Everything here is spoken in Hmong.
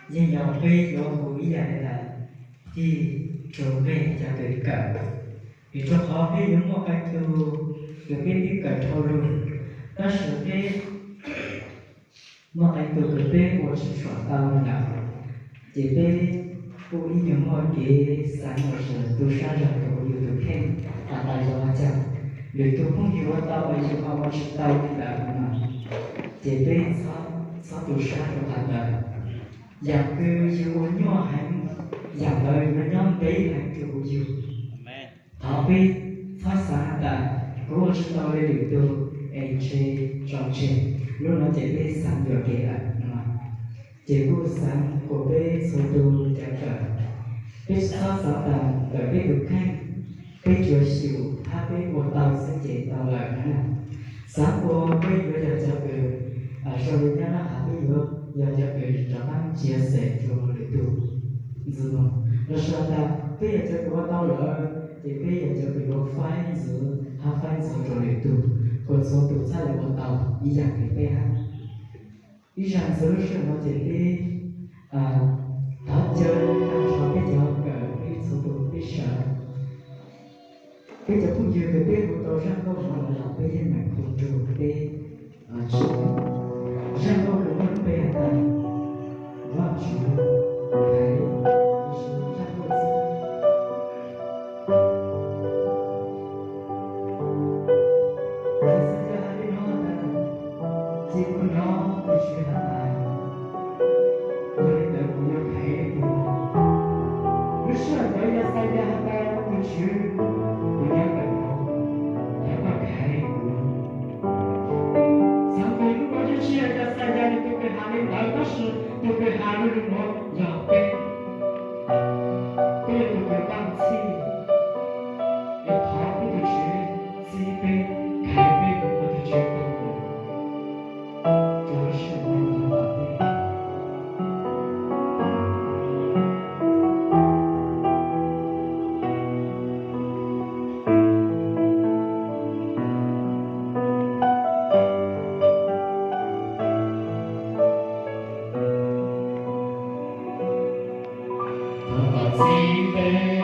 Yeej yog peb yuav hu ib yam li ntawd, tig rau peb cov kws kawm, vim rau qhov peb yuav muaj qee tug kws peb twb kawm dhau lug, tab sis peb muaj qee tug kws peb ua tsis tshua tau li lawm, ces peb kuj ib nyuag muaj kev xav los sis tu sab zog rau yus tus kheej has tas yog ua cas lwm tus phooj ywg ua tau es yus ho ua tsis tau li ntawd no, ces peb txhob tu sab rau qhov ntawd. Yam kws yus ua nyuaj heev, yam ntawd yuav nyob ntev heev rau yus. Thov peb txhob xav has tas kuv ua tsis tau li lwm tus es ntshe tso tseg, lub no ces peb xav yuam kev lawm no. Ces kuj xav kom peb txhua tus cov kawm, peb txhob xav tas kawm peb tus kheej, peb tsuas xyum hab peb ua tau xwb ces tau lawm na. Xav ua peb yuav yog cov kws, zoo li Nyab Laj has, peb yuav yog cov kws rov qab ntsia xes rua lwm tus ntxiv no, los sis tas peb yog cov kws ua tau lawm ces peb yog cov kws yuav faib ntxiv hab faib ntxiv rau lwm tus, kom txhua tus txhaj le ua tau ib yam li peb hab. Ib zag ntxiv lub sij hawm no ces peb thov caw tag nrho peb cov kawm peb txhua tus peb sawv, peb cov phooj ywg kws peb hu tau zaj nkauj no los peb yeej meem hu rau peb tsev. Zaj nkauj kws muaj lub npe has tas Vajtswv Khaiv, los sis zaj nkauj txib. Xaxayas has li no has tas, ces kuv hnov tus Tswv has tas, yog li ntawd kuv yuav khaiv nej tus mob. Lub sij hawm ntawd Yaxayas has tas, tus Tswv, kuv nyob ntawm no, thov koj khaiv kuv. Xav tias lub no yeej tsis yog Yaxayas yog tus kws has li ntawd, tab sis tus kws has lug lug no yog peb. Peb yog tus kws npaj txhij, es thov peb tus Tswv txib peb, khaiv peb mus ua tus Tswv tug ntawd. Rau lub sij hawm no yog peb thov koj txib peb